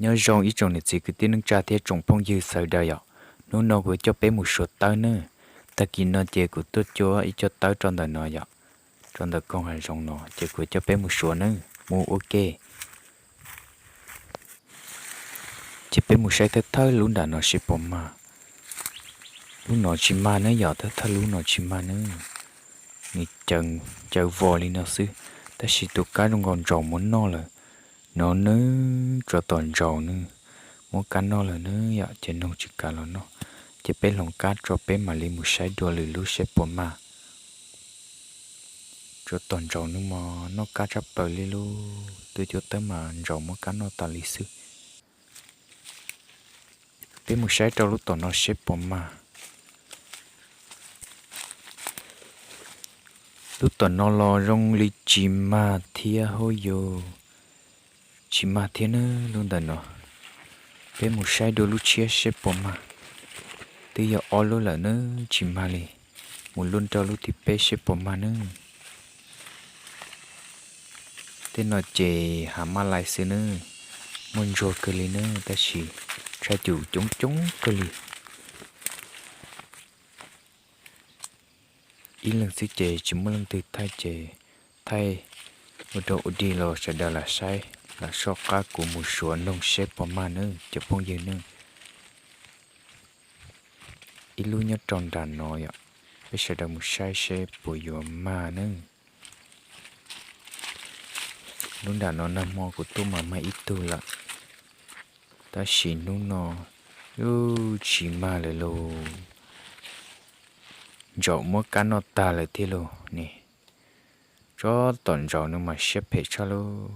Nyob zoo ib tsoom niam txiv kwv tij neej tsa thiab tsoom phooj ywg sawv daws yom. Hnub no kuv coj peb mus suav tawb nawb. Tag kis no ces kuv tuaj cuab ib co tawb rau ntawm no yom, rau ntawm koog hav zoov no ces kuv coj peb mus suav nawb, mus ua ke. Ces peb mus saib thawj thawj lub nram no seb puas mag. Lub no tsis mag nawb yom, thawj thawj lub no tsis mag nawb. Nws cawv vos li no xwb, tab sis tus kab zoo nkaus ntsaum muab noj lawm. No nawb, tsov tom ntsaum nawb, muab kab noj lawm nawb yom, ces noog tsis kam los noj. Ces peb hloov kab tso peb mam li mus saib dua lwm lub seb puas mag. Tsov tom ntsaum nawb mog, noj kab tshaj plaws li lauj, twb cuab tawb mas ntsaum muab kab noj tas li xwb. Peb mus saib rau lub tom no seb puas mag. Lub tom no los zoo li tsis mag thiab hauj yus. Tsis mag thiab nawb lub ntawm no. Peb mus saib dua lub tshiab seb puas mag. Twb yog ob lub lawm nawb tsis mag li. Mus luaj rau lub thib peb seb puas mag nawb. Tej no ces hav maj lais xwb nawb, muaj ntsuag kawg li nawb, tab sis tshaj cum coob coob kawg li. Ib leeg xwb ces tsis muaj leej twg thaij ces thaij ua dog ua dig los sawv daws lam saib lam soj qab kuv mus suav noog seb puas mag nawb cov phooj ywg nawb. Ib lub nyob rau nram no yom, peb sawv daws mus saib seb puas yuav mag nawb. Lub nram no nag hmo kuv tuaj mas mag ib tug lawm, tab sis hnub no yuav tsis mag lawm lauj. Ntsaum muab kab noj tag lawm thiab lauj ne. Tsov tom ntsaum no mas siab phem tshaj lauj.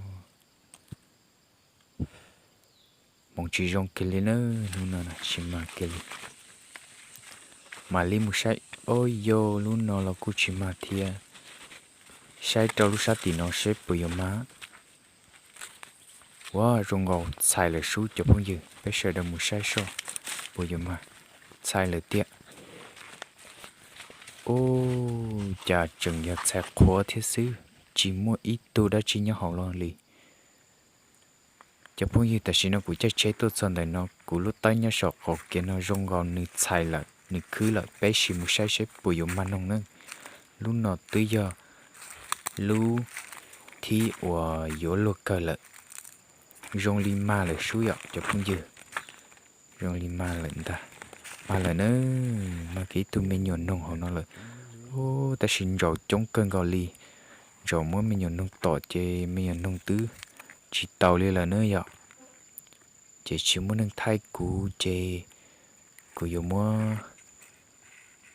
Hmoov tsis zoo kiag li nawb, hnub no tsis mag kiag li. Mam li mus saib, o yau, lub no los kuj tsis mag thiab. Saib rau lub sab tim no seb puas yuav mag. Ua zoo nkaus txhais lawm sub cov phooj ywg, peb sawv daws mus saib seb puas yuav mag. Txhais lawm tiag. Ub, cas tseem yog txhais qhuav thiab xwb, tsis muaj ib tug dab tsi nyob hauv los li. Cov phooj ywg, tam sim no kuv caij tsheb tuaj txog ntawm no, kuv lub tawb nyob saum qaum kev no zoo nkaus nws txhais lawm, nws khwb lawm, peb sim mus saib seb puas yuav mag noog na. Lub no twb yog lub thib uas yuav luag kawg lawm. Zoo li mag lawm sub yom cov phooj ywg. Zoo li mag lawm ntag. Mag lawm na, mag kiag ib tug me nyuam noog hauv no lawm. Ub, tab sis ntsaum coob kawg nkaus li. Ntsaum muab me nyuam noog tom ces me nyuam noog twb tsis taus li lawm na yom. Ces tsis muaj neeg thaij kuv ces kuv yuav muab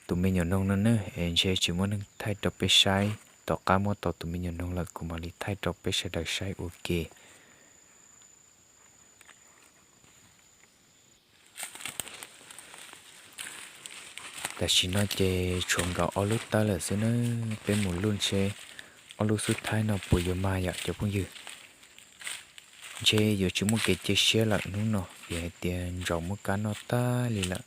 tus me nyuam noog no ne, es ntshe tsis muaj neeg thaij rau peb saib, tom qab muab tau tus me nyuam noog lawm kuv mam li thaij rau peb sawv daws saib ua ke. Tam sim no ces tshuav nkaus ob lub tawb lawm xwb na, peb mus luaj seb ob lub xub thaib no puas yuav mag yom cov phooj ywg. Ntshe yuav tsis muaj kev cia siab lawm hnub no vim hais tias ntsaum muab kab noj tag li lawm.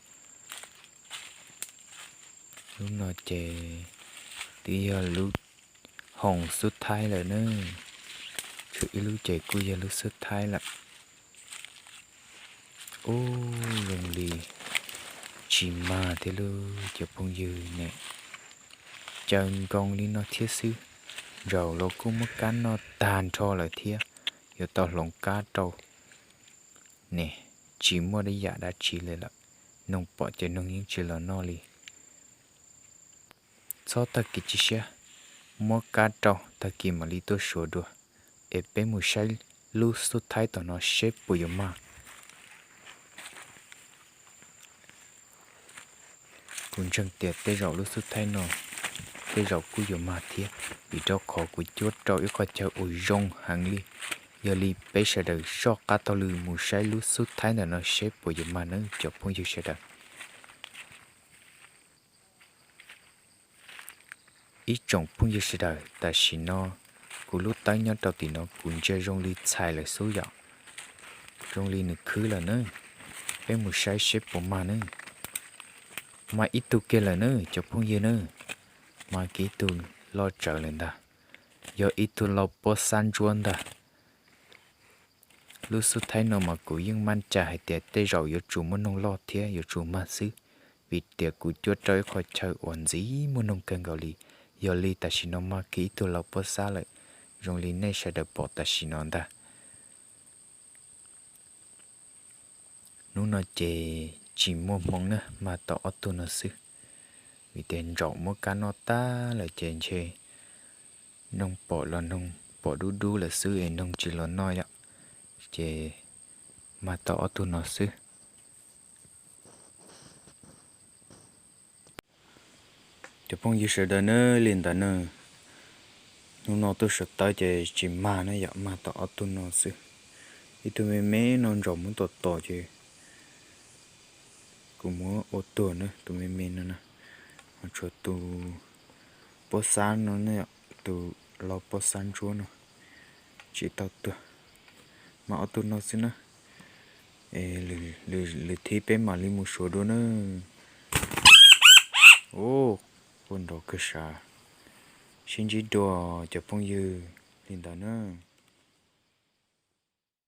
Lub no ces twb yog lub hoom xub thaib lawm na, tshuav ib lub ces kuj yog lub xub thaib lawm. Ub, zoo li tsis mag thiab lauj cov phooj ywg ne. Caws nkoos li no thiab xwb, ntsaum los kuj muab kab noj tag nrho lawm thiab, yuav tau hloov kab rau ne, tsis muaj dab yam dab tsi li lawm. Noog pom ces noog yeej tsis los noj li. Txhob tag kis cia siab, muab kab rau tag kis mam li tuaj suav dua. Es peb mus saib lub xub thaib tom no seb puas yuav mag. Kuv ntseeg tias tej zaum lub xub thaib no tej zaum kuj yuav mag thiab, vim rau qhov kuv cuab rau ib qhov chaw uas zoo heev li. Yog li peb sawv daws soj qab taug lw mus saib lub xub thaib ntawm no seb puas yuav mag nawb cov phooj ywg sawv daws. Ib tsoom phooj ywg sawv daws, tam sim no kuv lub tawb nyob rau tim no kuv ntsia zoo li txhais lawm xwb yom. Zoo li nws khwb lawm na. Peb mus saib seb puas mag na. Mag ib tug kiag lawm na cov phooj ywg na. Mag kiag ib tug loj tsawv lawm ntag. Yog ib tug lau pob xab ntsuab ntag. Lub xub thaib no mas kuv yeej maj cai hais tias tej zaum yuav tsum muaj noog loj thiab yuav tsum mag xwb, vim tias kuv cuab rau ib qho chaw uas ntxiv muaj noog kawg nkaus li. Yog li tam sim no mag kiag ib tug laus pob xab lawm, zoo li nej sawv daws pom tam sim no ntag. Hnub no ces tsis muaj hmoo na, mag tau ob tug no xwb, vim tias ntsaum muab kab noj tag lawm ces ntshe noog pom los noog pom dub dub lawm xwb es noog tsis los noj yom, ces mag tau ob tug no xwb. Cov phooj ywg sawv daws na, li ntawd na, hnub no tuaj sawv tawv ces tsis mag na yom, mag tau ob tug no xwb. Ib tug me me no ntsaum muab tom tom ces kuv muab ua tuag na, tus me me no na. Ho tshuav tus pob xab no, tus laus pob xab ntsuab no tsis tau tuag, mag ob tug no xwb na. Lwm thib peb mam li mus suav dua na. Ua nrov kawg sav, sib ntsib dua cov phooj ywg, li ntawd na.